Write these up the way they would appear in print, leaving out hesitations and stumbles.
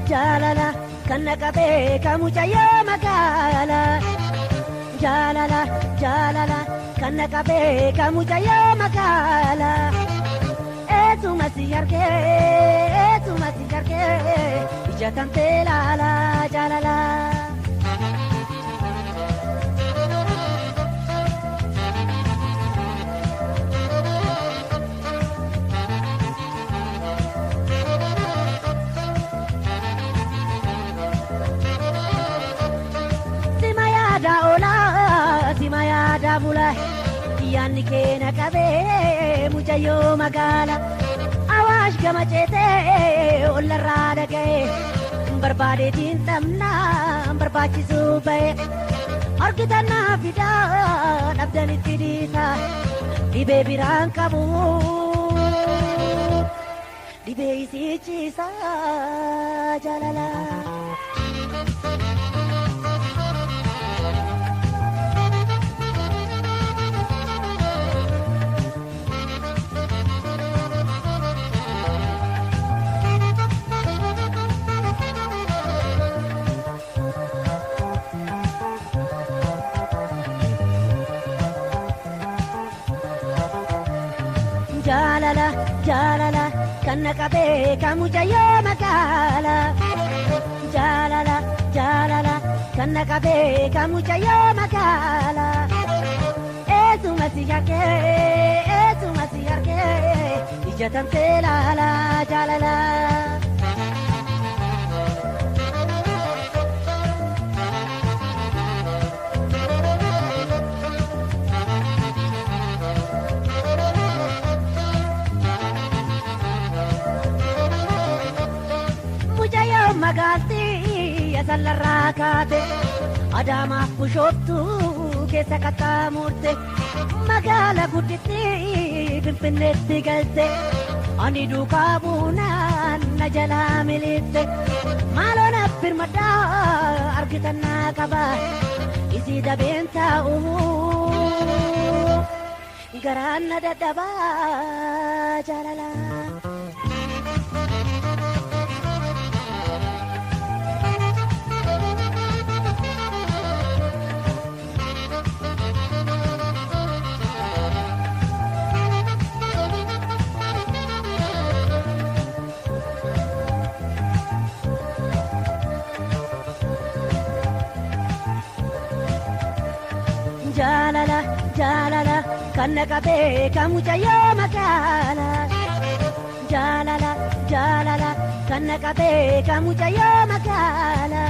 jaalala kan na qabee kan mucayyoo magaala. Jaalala jaalala kan na qabee kan mucayyoo magaala. Eessuma si argee eessuma si argee ija tantee laala jaalala. Yaanni keena qabee mucayyoo magaala Awaash gama ceetee ollarraa dhaga'ee barbaadeetiin dhabnaa barbaachisuu ba'e argitannaa fidaa dhabdanitti dhiisa dhibee biraan qabu dhibee isichiisa jaalala. Jaalala jaalala kan na qabee kan mucayyoo magaala. Jaalala jaalala kan na qabee kan mucayyoo magaala. Eessuma si argee eessuma si argee ija tantee laala jaalala. Magaaltii asallarraa kaate Adaamaaf Bishooftuu keessa qaxxaamurte magaala gudditti Finfinneetti galte ani duukaa buunaan na jalaa militte maaloo naaf birmadhaa argitannaa qaba isii dabeen taa'u garaan na dadhabaa jaalala. Jaalala jaalala kan na qabee kan mucayyoo magaala. Jaalala jaalala kan na qabee kan mucayyoo magaala.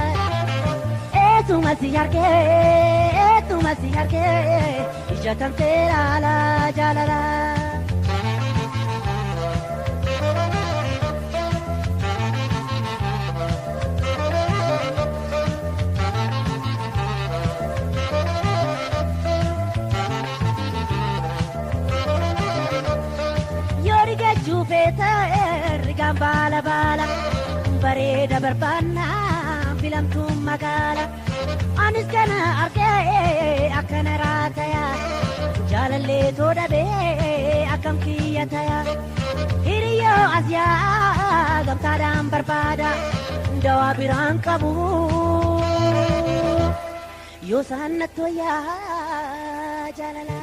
Eessuma si argee eessuma si argee ija tantee laala jaalala. Rigaan baala baala bareeda barbaannaa filamtuun magaala anis kana argee akkana raataya jaalallee too dhabee akkam kiyya taya hiriyyoo as yaa gamtaadhaan barbaada dawaa biraan qabu yoo isaan natti wayyaa jaalala.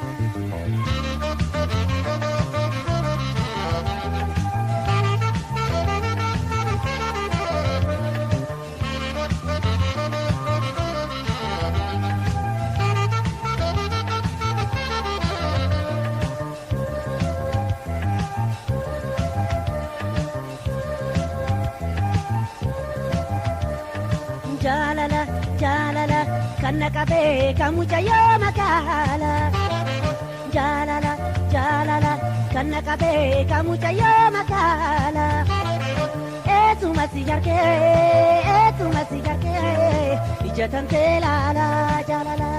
Jaalala jaalala kan na qabee kan mucayyoo magaala. Jaalala jaalala kan na qabee kan mucayyoo magaala. Eessuma si argee eessuma si argee ija tantee laala jaalala.